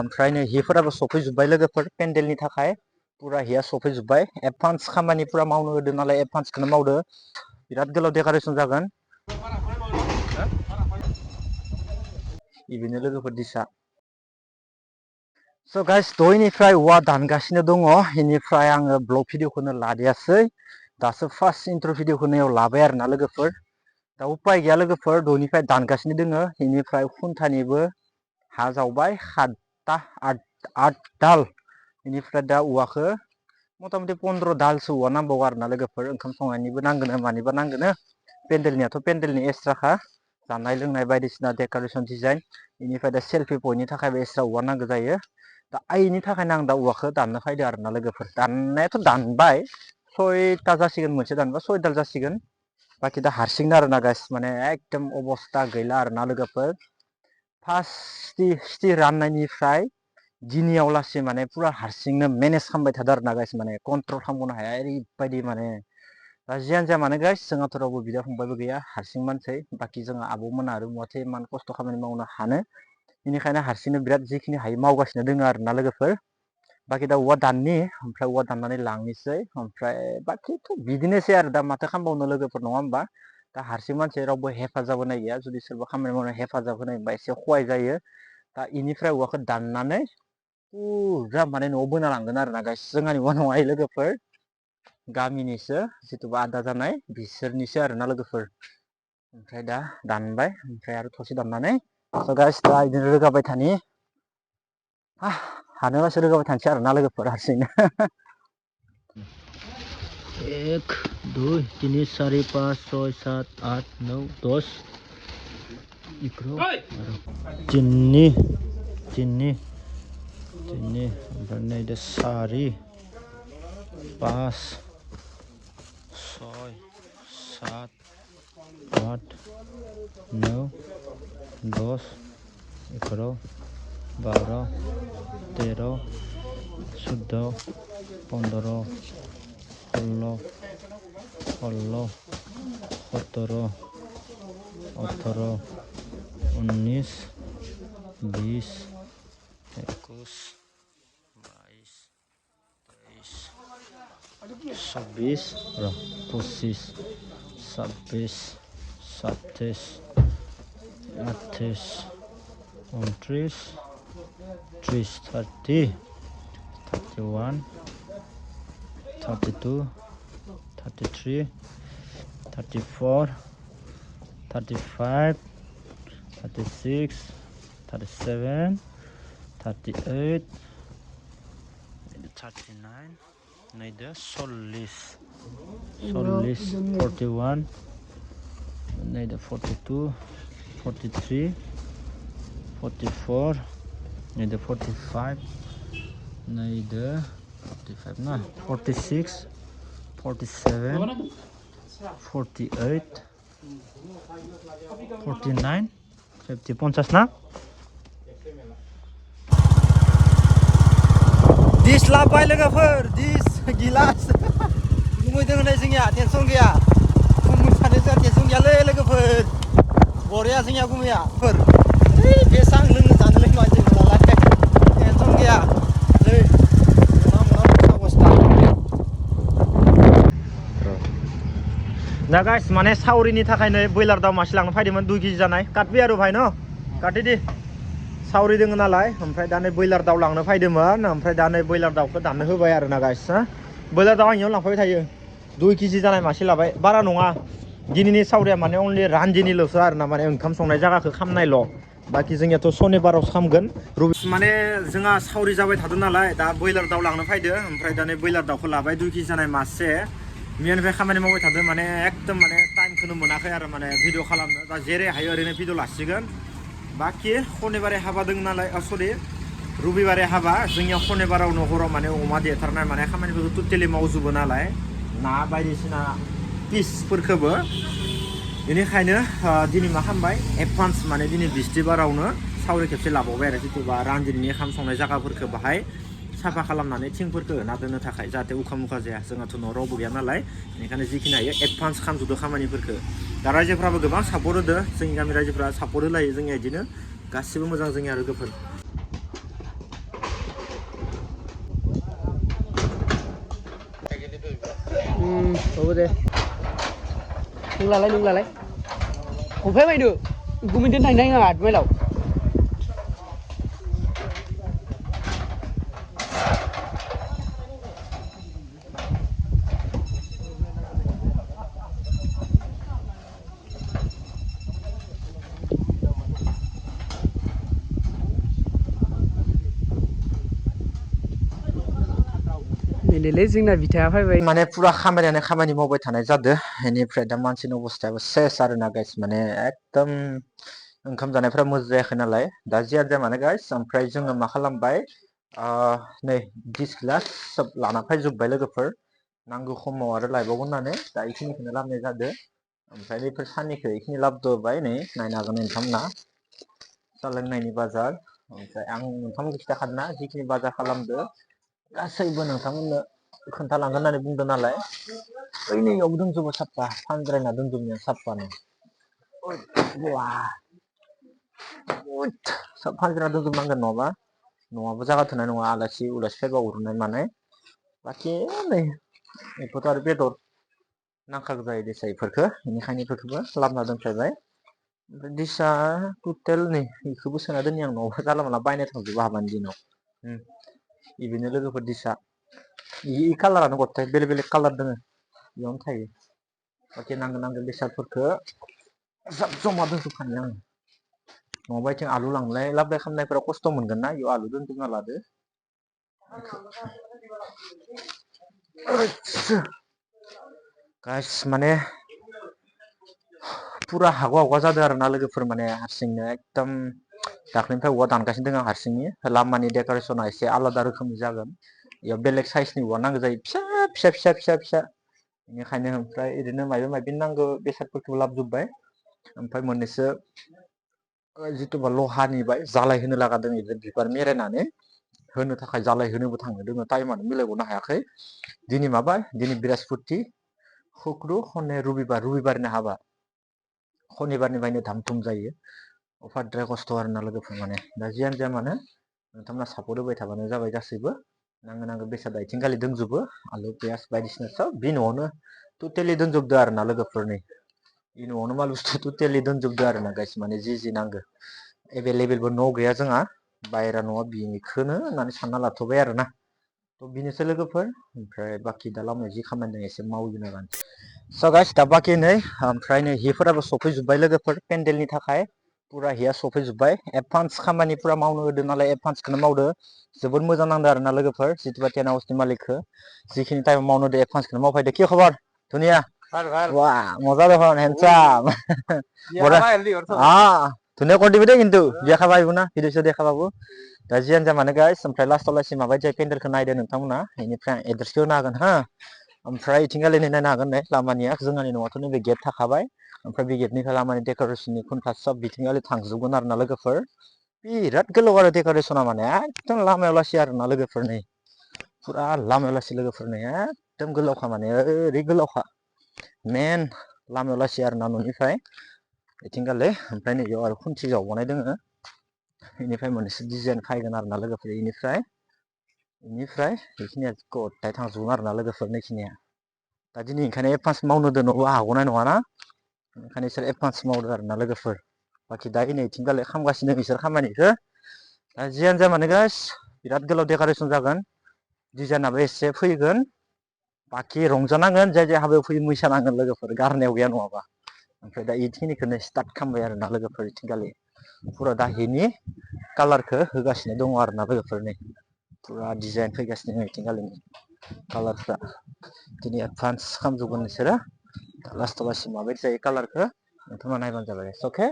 ओमफ्राय नै हिफोराबो सफैजोब्बाय लोगोफोर पेन्डेलनि थाखाय पुरा हिया सफैजोब्बाय एडभान्स खामानि पुरा मावनो होदो नालाय एडभान्सखौनो मावदो बिराद गोलाव डेकोरेसन जागोन इबिनो लोगोफोर दिसा स' गाइस दहायनिफ्राय औवा दानगासिनो दङ इनिफ्राय आङो ब्लग भिडिअखौनो लादियासै दासो फार्स्ट इन्ट्र' भिडिअखौनो लाबाय आरोना लोगोफोर दा उपाय गैया लोगोफोर दहायनिफ्राय दानगासिनो दोङो इनिफ्राय खुन्थानिबो हा जावबाय 8 दाल इनिफ्राय दा औवाखौ मथा मथि 15 दालसो औवा नांबावो आरोना लोगोफोर ओंखाम संनायनिबो नांगोन मानिबा नांगोन पेन्डेलनियाथ' पेन्डेलनि एक्सट्राखा जानाय लोंनाय बायदिसिना डेकोरेसन डिजाइन इनिफ्राय दा सेल्फि पइन्टनि थाखायबो एक्सट्रा औवा नांगौ जायो दा आइनि थाखायनो आं दा औवाखौ दाननो फैदो आरोना लोगोफोर दाननायाथ' दानबाय 6ता जासिगोन मोनसे दानबा 6 दाल जासिगोन बाखि दा हारसिंनो आरोना गाइस माने एकदम अबस्था गैला आरोना लोगोफोर फार्स्ट राननायनिफ्राय गिनियाव लासै माने पुरा हारसिंनो मेनेज खालामबाय थादों आरोना गाइस माने कन्ट्रल खालामनो हाया ओरैबायदि माने दा जियानो जाया माने गाइस जोंहाथ' रावबो बिदा फंबायबो गैया हारसिं मानसि बाखि जोंहा आब'मोना आरो मथे इमान खस्थ' खामानि मावनो हानो बेनिखायनो हारसिंनो बिराद जिखिनि हायो मावगासिनो दोङो आरोना लोगोफोर बाखि दा औवा दाननि ओमफ्राय औवा दाननानै लांनोसै ओमफ्राय बाखिथ' बिदिनोसै आरो दा माथो खालामबावनो लोगोफोर नङा होमबा दा हारसिं मानसि रावबो हेफाजाब होनाय गैया जुदि सोरबा खामानि मावनाय हेफाजाब होनायबा एसे सहाय जायो दा इनिफ्राय औवाखौ दाननानै पुरा माने न'आव बोना लांगोन आरोना गाइस जोंहानि नङा लोगोफोर गामिनिसो जिथुबा आदा जानाय बिसोरनिसो आरोना लोगोफोर ओमफ्राय दा दानबाय ओमफ्राय आरो थसे दाननानै गाइस दा बिदिनो रोगाबाय थानि हानायावसो रोगाबाय थानोसै आरोना लोगोफोर हारसिंनो 1 2 3 4 5 6 7 8 9 10 Tinni ओमफ्राय नै दा 4 5 6 7 8 9 10 11 12 13 14 15 16 17 18 19 20 21 22 23 24 25 26 27 28 29 30 31 32 33 34 35 36 37 38 39 नै दा 40 41 नै दा 42 43 44 नै दा 45 नै दा 45 ना 46 47 48 49 50 50 ना दिस लाबोबाय लोगोफोर दिस गिलास गुमैदों होननाय जोंनिया टेनसन गैया गुमै थानो जोंहा टेनसन गैयालै लोगोफोर बरिया जोंनिया गुमैया बेसां लोंनो जानोलाय मानसि नालाय टेनसन गैया नै अबस्था दा गाइस माने सावरिनि थाखायनो ब्रयलार दाउ मासे लांनो फैदोंमोन 2 केजि जानाय काटबि आरो भाइ न काटिदि सावरि दोङो नालाय ओमफ्राय दा नै ब्रयलार दाउ लांनो फैदोंमोन ओमफ्राय दा नै ब्रयलार दाउखौ दाननो होबाय आरोना गाइस ब्रयलार दाउ आंनियाव लांफाबाय थायो 2 केजि जानाय मासे लाबाय बारा नङा दिनैनि सावरिया माने अनलि रानदिनिल'सो आरोना माने ओंखाम संनाय जायगाखौ खामनायल' बाखि जोंनियाथ' सनिबारावसो खामगोन माने जोंहा सावरि जाबाय थादों नालाय दा ब्रयलार दाउ लांनो फैदों ओमफ्राय दा नै ब्रयलार दाउखौ लाबाय 2 केजि जानाय मासे मैयानिफ्राय खामानि मावबाय थादों माने एकदम माने टाइमखौनो मोनाखै आरो माने भिडिअ खालामनो दा जेरै हायो ओरैनो भिडिअ लासिगोन बाखि शनिबारे हाबा दङ नालाय सरि रबिबारे हाबा जोंनिया शनिबारावनो हराव माने अमा देथारनाय माने खामानिफोरखौ टटेलि मावजोबो नालाय ना बायदिसिना पिसफोरखौबो बेनिखायनो दिनै मा खालामबाय एडभान्स माने दिनै बिस्थिबारावनो सावरि खेबसे लाबावबाय आरो जिथुबा रान्दिनि ओंखाम संनाय जायगाफोरखौ बाहाय साफा खालामनानै थिंफोरखौ होना दोननो थाखाय जाहाथे उखा मुखा जाया जोंहाथ' न'आव रावबो गैया नालाय बेनिखायनो जिखिनि हायो एडभान्स खालामजोबदो खामानिफोरखौ दा रायजोफ्राबो गोबां सापर्ट होदो जोंनि गामि रायजोफ्रा सापर्ट होलायो जोंनिया बिदिनो गासिबो मोजां जोंनिया लोगोफोर औ दे नोंलालाय हमफाय बायदो गुमिदों थांनो नाङा माइलाव बेलेले जोंना बिथाया फैबाय माने पुरा खामानि मावबाय थानाय जादो बेनिफ्राय दा मानसिनि अबस्थायाबो सेस आरोना गाइस माने एकदम ओंखाम जानायफ्रा मोजां जायाखै नालाय दा जियानो जाया मानो गाइस ओमफ्राय जोङो मा खालामबाय नै डिस गिलास सब लाना फैजोब्बाय लोगोफोर नांगौ समाव आरो लायबावगोन होननानै दा बेखिनिखौनो लाबोनाय जादो ओमफ्राय बेफोर साननिखौ बेखिनि लाबोबाय नै नायनो हागोन नोंथांमोना सा लोंनायनि बाजार ओमफ्राय आं नोंथांमोनखौ खिथाखादोंना जिखिनि बाजार खालामदो गासैबो नोंथांमोननो खोन्थालांगोन होननानै बुंदों नालाय ओइनैयावबो दंजोबो साफा फानज्रायना दोनजोबनाया साफानो सब फानज्रायना दोनजोबनांगोन नङाबा न'आबो जागा थोनाय नङा आलासि उलासि फैबा उरनाय मानाय बाखि नै बेखौथ' आरो बेदर नांखागौ जायो देसा इफोरखो बेनिखायनो इफोरखौबो लाबोना दोनफैबाय ओमफ्राय दिसा टटेल नै बेखौबो सोना दोननि आं न'आव जानला मानला बायना थांजोबो हाबानि दिनाव इबिनो लोगोफोर दिसा इ कालारानो गथाय बेलेग बेलेग कालार दोङो बेयावनो थायो बाखि नांगौ बेसादफोरखौ सब जमा दोनजोबखानाय आङो नङाबा इथिं आलु लांलाय लाबोलाय खालामनायफोराव खस्थ' मोनगोन ना इयाव आलु दोनजोबना लादो गाइस माने पुरा हागवा जादों आरो ना लोगोफोर माने हारसिंनो एकदम दाख्लैनिफ्राय औवा दानगासिनो दङ हारसिंनि लामानि डेक'रेसना एसे आलादा रोखोमनि जागोन बेयाव बेलेग साइसनि औवा नांगौ जायो फिसा बेनिखायनो ओमफ्राय ओरैनो माबा नांगौ बेसादफोरखौ लाबोजोबबाय ओमफ्राय मोननैसो जिथुबा लहानि बाय जालाय होनो लागा दङ बिबार मेरायनानै होनो थाखाय जालाय होनोबो थांनो दोङो टाइमानो मिलायबावनो हायाखै दिनै माबा दिनै बृहस्पति शुक्र शनि रबिबारनि हाबा शनिबारनिफ्रायनो धाम धुम जायो अफाद्राय खस्थ' आरोना लोगोफोर माने दा जियानो जाया मानो नोंथांमोना सापर्ट होबाय थाबानो जाबाय गासैबो नांगौ बेसाद आथिंखालि दंजोबो आलु पियास बायदिसिना सब बे न'आवनो टटेलि दोनजोबदो आरो ना लोगोफोरनि बे न'आवनो माल बुस्थु टटेलि दोनजोबदो आरो ना गाइस माने जि नांगौ एभेलेबेलबो न' गैया जोंहा बायहेरा न'आ बिनिखौनो होननानै सानना लाथ'बाय आरोना थ' बिनोसै लोगोफोर ओमफ्राय बाखि दा लामायाव जि खामानि दं एसे मावहैनो नागिरदों स' गाइस दा बाखि नै ओमफ्राय नै हिफोराबो सफैजोब्बाय लोगोफोर पेन्देलनि थाखाय पुरा हिया सफैजोब्बाय एडभान्स खामानि पुरा मावनो होदों नालाय एडभान्सखौनो मावदो जोबोद मोजां नांदो आरो ना लोगोफोर जितुबा टेन हाउसनि मालिकखौ जिखिनि टाइमाव मावनो होदो एडभान्सखौनो मावफैदो कि खबर धुनिया वाह मजा দেখোন হ্যান্ডসাম ধুনীয়া কৰি দিবি দেই কিন্তু বিয়া খাব আহিব না ভিডিঅ' দেখা পাব दा जियानो जा मानो गाइस ओमफ्राय लास्टाव लासि माबायदि जायो पेन्डेलखौ नायदो नोंथांमोना बेनिफ्राय आं एड्रेसखौ होनो हागोन हा ओमफ्राय इथिंगालि नायनो हागोन नै लामानिया जोंहानि न'आथ' नैबे गेट थाखाबाय ओमफ्राय बे गेटनिफ्राय लामानि डेक'रेसननि खुन्था सब बिथिंगालि थांजोबगोन आरो ना लोगोफोर बिराद गोलाव आरो डेक'रेसना माने एकदम लामायाव लासि आरो ना लोगोफोर नै पुरा लामायाव लासि लोगोफोर नै एकदम गोलावखा माने ओरै गोलावखा मेन लामायाव लासि आरो ना न'निफ्राय इथिंगालि ओमफ्राय नैबेयाव आरो खुन्थि जावबावनाय दोङो बेनिफ्राय मोनसे डिजाइन फैगोन आरो ना लोगोफोर बेनिफ्राय बेखिनिया गथाय थांजोबगोन आरो ना लोगोफोर नैखिनिया दा दिनै ओंखायनो एडभान्स मावनो दोनोबा हागौनाय नङाना ओंखायनो इसोर एडभान्स मावदो आरो ना लोगोफोर बाखि दा नै इथिंगालि खालामगासिनो बिसोर खामानिखौ दा जियानो जाया मानो गाइस बिराद गोलाव डेक'रेसन जागोन डिजाइनाबो एसे फैगोन बाखि रंजानांगोन जाय हाबायाव फैयो मोसानांगोन लोगोफोर गारनायाव गैया नङाबा ओमफ्राय दा इखिनिखौनो स्टार्ट खालामबाय आरो ना लोगोफोर इथिंगालि पुरा दा हिनि कालारखौ होगासिनो दङ आरो ना लोगोफोर नै पुरा डिजाइन फैगासिनो इथिंगालिनि कालारफ्रा दिनै एडभान्स खालामजोबगोन बिसोरो लास्टाव लासि माबायदि जायो कालारखौ नोंथांमोना नायबानो जाबाय अके